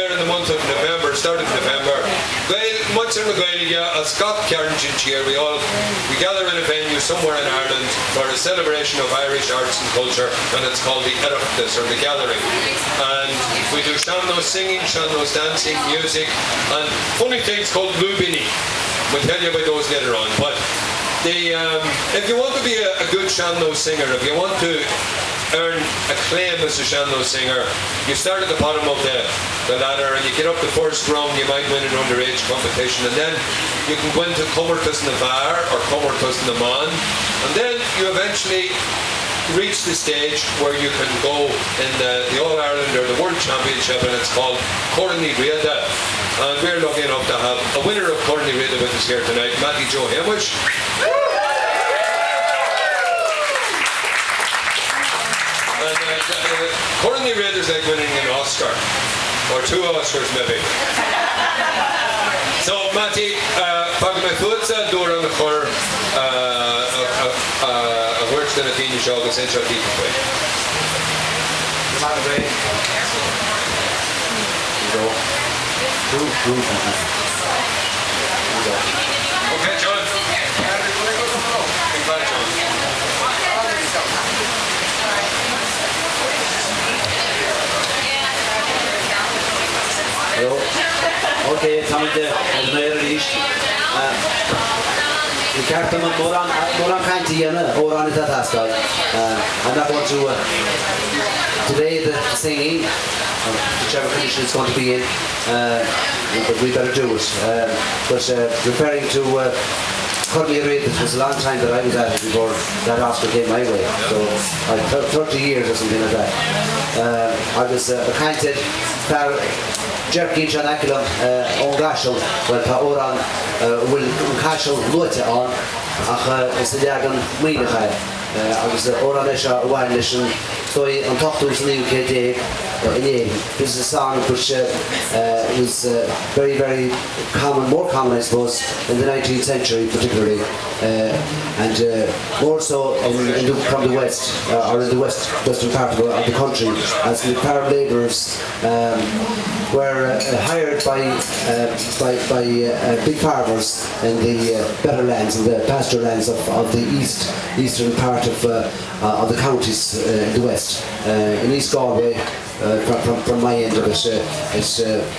In the month of November, start of November, Gael, muintir na Gaeilge as gach cearn den tír, we all, we gather in a venue somewhere in Ireland for a celebration of Irish arts and culture and it's called the Oireachtas or the Gathering. And we do sean-nós singing, sean-nós dancing, music and funny things called lúibíní. We'll tell you about those later on. But the, um, if you want to be a, a good sean-nós singer, if you want to earn acclaim as a sean-nós singer, you start at the bottom of the, the ladder and you get up the first rung, you might win an underage competition, and then you can go into Comórtas na bhFear or Comórtas na mBan, and then you eventually reach the stage where you can go in the, the All-Ireland or the World Championship, and it's called Corn Uí Riada. And we're lucky enough to have a winner of Corn Uí Riada with us here tonight, Mattie Joe Shéamuis. And uh, uh, Corn Uí Riada is like winning an Oscar, or two Oscars maybe. So Mattie, uh, fágfaidh mé fútsa dúrán a chur uh, a, a, a thabhairt do na daoine seo agus inseacht daofa faoi. Okay, John. Big bye, John. Hello. Ok, táimid ar an aer arís. Ní ceart dom mórán mórán cainte a dhéanamh, amhrán atá ag teastáil. I'm not going to delay the singing, whichever condition it's going to be in, but we better do it. But referring to Corn Uí Riada, it was a long time that I was at it before that Oscar came my way. So 30 years or something like that. Agus ag caint ar fear jerky anseo in aice liom ón gCaiseal, bhuel tá amhrán a bhfuil an Caiseal luaite ann ach is i leagan Muimhneach é agus amhrán é seo a bhain leis an, is dóigh, an t-ochtú is an naoú céad déag in Éirinn. This is a song which was very, very common, more common I suppose, in the 19th century particularly and more so in, in the, from the west, or in the west, western part of the, of the country as the farm labourers um, were hired by, by, by big farmers in the better lands, in the pasture lands of, of the east, eastern part of, of the counties in the west. In East Galway, from, from, from my end of it, it's,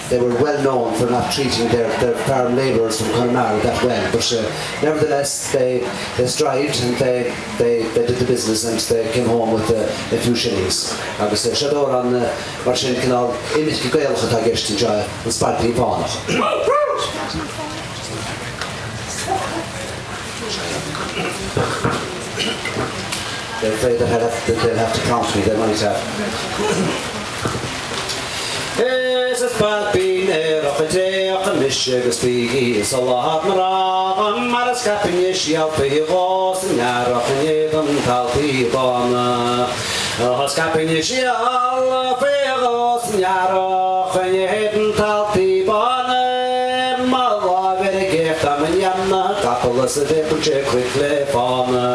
they were well known for not treating their, their farm labourers from Connemara that well, but nevertheless they, they strived and they, they, they did the business and they came home with a, a few shillings. Agus seo amhrán mar sin cineál imirce Gaelach atá i gceist anseo, an Spailpín Fánach. They're afraid that I'll have, that they'll have to prompt me, they might have. Is a spailpín aerach a d'fhéach anois agus bígí ag soláthar na rogha mar a scaip anois geall faoi dhó san earrach in éadan taltaí bána. Scaip anois geall faoi dhó san earrach in éadan taltaí bána. Mo láimh ar an gcéacht dá mba ndéanamh gcapall is a bhféachann sé cnoic le fána.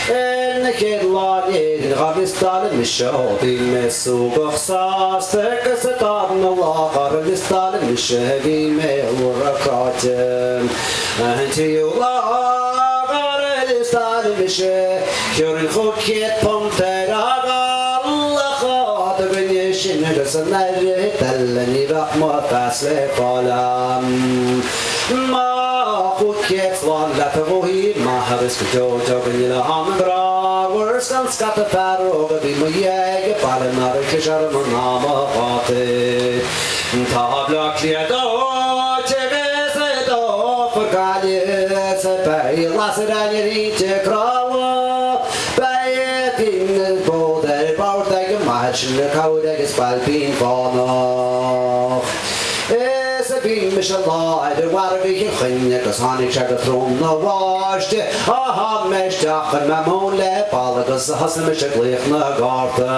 Ar na chéad lá in Éirinn dhá liostáil mise ó bhí mé súgach sásta agus a darna lá dhár liostáil mise bhí mé úr cráite. An tríú lá dhár liostáil mise thiúrfainn £500 ar fhágáil ach fhad againne sin agus an oiread eile ní bheadh mo phas le fáil ann. Má 500 slán leat a Mhaithe maith agus go deo deo go n-oileán na nGrámhar 's gan scata fear óg a bhí mo dhiaidh ag baile ná raibh clis orm an am a dháta. Tá Bleá Cliath dóite agus é dófar Gaillimh 's beidh lasair an rince crábha beidh duine bód ar bord ag an máthair sin le cabhair ag an spailpín fánach. Is a bhí mise lá ar an mhargadh Chill Chainnigh agus tháinig sé go trom 'na bháisteach. Á tháinig mé isteach chuir mé m'thóin le balla agus thosaigh mise ag glaoch na gcárta.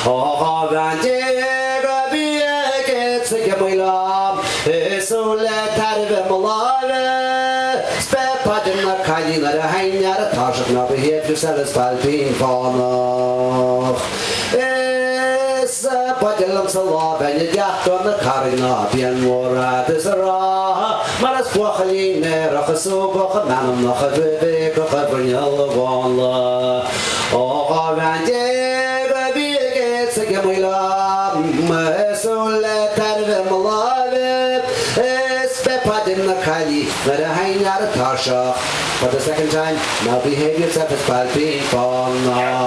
Ó 12 bhean a bhí aige 's ag imeall liom is súil le tairbhe mo láimhe. 'S b'é paidir na caillí nuair a théinn ar an tairseach ná ba shéimhriú eile spailpín fánach. Is. buidéal liom sa lámh bheinn i dteach do na carraig ná bíonn mórán is a rá mar is buachaillín aerach is súgach a meanmnach a bhibéagach a bhruinneall a mhánla ó 12 bhean a bhí ag éad sa giomaí liom is súil le tairbhe mo láimhe is beidh paidir na caillí nuair a théinn ar an tairseach For the second time, now behave yourself a spailpín fánach.